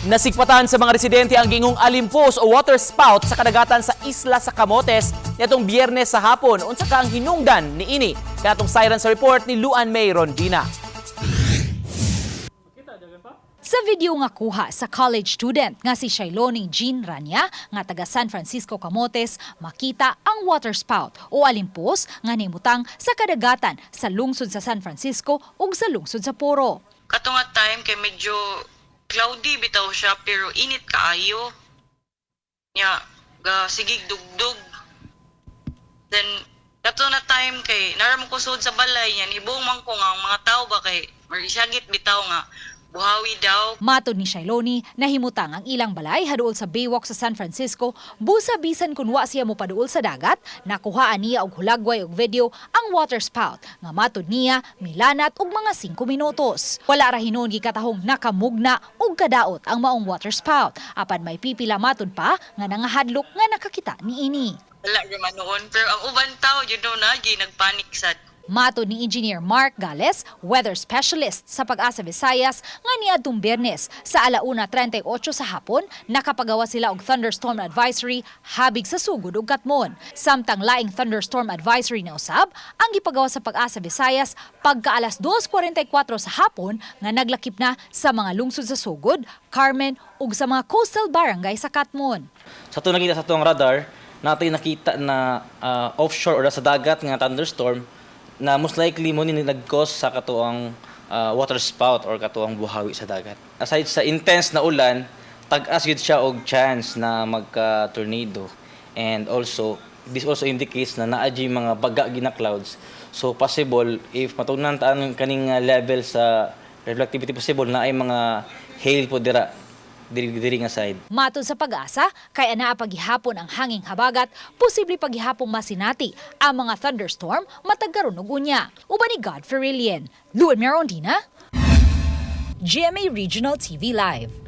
Nasigpatan sa mga residente ang giingong alimpos o water spout sa kadagatan sa Isla sa Camotes nitong Biyernes sa hapon. Unsa ka ang hinungdan niini? Kanatong sayran sa report ni Luan May Rondina. Sa video nga kuha sa college student nga si Shailoning Jean Rania nga taga San Francisco, Camotes, makita ang water spout o alimpos nga nimutang sa kadagatan sa lungsod sa San Francisco ug sa lungsod sa Poro. Kato nga time kay medyo cloudy bitaw siya pero init kaayo. Nya ga sigig dugdug. Then kato na time kay nara mo kusod sa balay niya, nibong man ko nga ang mga tao ba kay marisagit bitaw nga buhawi daw. Matod ni Shailoni, nahimutang ang ilang balay haduol sa Baywalk sa San Francisco, busa bisan kun wa siya mopaduol sa dagat, nakuhaan niya og hulagway og video ang water spout nga matod niya milanat og mga 5 minutos. Wala ra hinuon gikatahong nakamugna og kadaot ang maong water spout, apan may pipila matod pa nga nangahadlok nga nakakita niini. Wala ra man noon pero ang uban tao na gi nagpanic sad. Matod ni Engineer Mark Gales, weather specialist sa Pag-asa Visayas, nga niadtong Biyernes sa 1:38 sa hapon, nakapagawa sila og thunderstorm advisory habig sa Sugod ug Katmon. Samtang laing thunderstorm advisory na usab ang gipagawa sa Pag-asa Visayas pagka alas 2:44 sa hapon nga naglakip na sa mga lungsod sa Sugod, Carmen ug sa mga coastal barangay sa Katmon. Sa ato nakita sa atong radar, natin nakita na offshore or sa dagat nga thunderstorm na most likely mo ni nag-cause sa katuang water spout or katuang buhawi sa dagat. Aside sa intense na ulan, tag-as gyud siya og chance na magka-tornado. And also, this also indicates na naa gyud mga baga gina clouds. So possible if matugnan ta ang kaning level sa reflectivity, possible na ay mga hail po dira diri diri nga side. Matod sa Pag-asa, kay anaa paghihapon ang hanging habagat, posible paghihapong masinati ang mga thunderstorm matag karon ug unya. Uban ni Godfrey Rilien, Luan Merondina, GMA Regional TV Live.